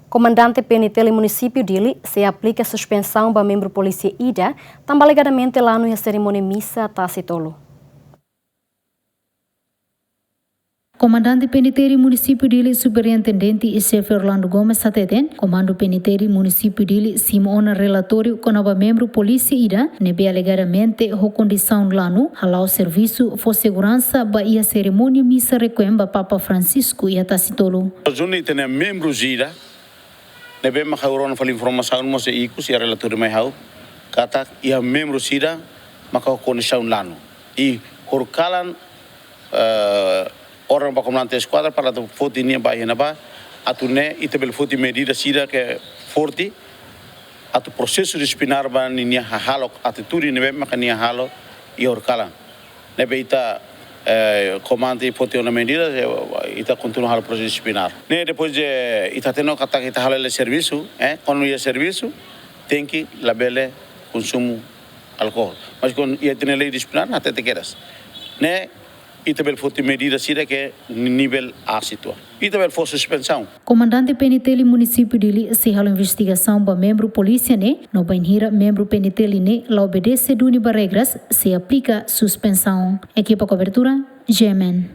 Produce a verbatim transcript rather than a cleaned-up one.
Komandante P N T L Munisípiu Dili sei aplika suspensaun ba membru polísia ida, tanba alegadamente lanu iha serimónia misa Tasi Tolu. Komandante P N T L Munisípiu Dili, Superintendente i Xefe Orlando Gomes hateten, Komandu P N T L Munisípiu Dili simu ona relatóriu kona-ba membru polísia ida ne'ebé alegadamente ho kondisaun lanu hala'o servisu fó seguransa ba iha serimónia misa requiem ba Papa Francisco iha Tasi Tolu. Zuni tene membru ida ne'ebé maka ha'u rona fali informasaun mós ikus iha relatóriu mai ha'u katak iha membru ida maka ho kondisaun lanu. I horikalan, eh, orden ba komandante eskuadra para atu foti nia ba iha ne'ebá, atu nune'e ita bele foti medida ida ke forte, atu prosesu disiplinár ba ninia hahalok, atitude ne'ebé maka nia halo iha horikalan. Ne'ebé ita, eh, komandante foti ona medida, eh, ita kontinua halo prosesu disiplinár. Ne'e depois de ita hatene katak ita halo hela servisu, eh, kuandu iha servisu, tenke labele konsumu alkohol. Mas kuandu iha ita-nia lei disiplinár, hatete kedas. Ne'e, ita bele foti medida ida ke nivel A situa. Ita bele fó suspensaun. Komandante P N T L Munisípiu Dili sei halo investigasaun ba membru polísia ne'e, no bainhira membru P N T L ne'e la obedese duni ba regras, sei aplika suspensaun. Ekipa kobertura, G M N.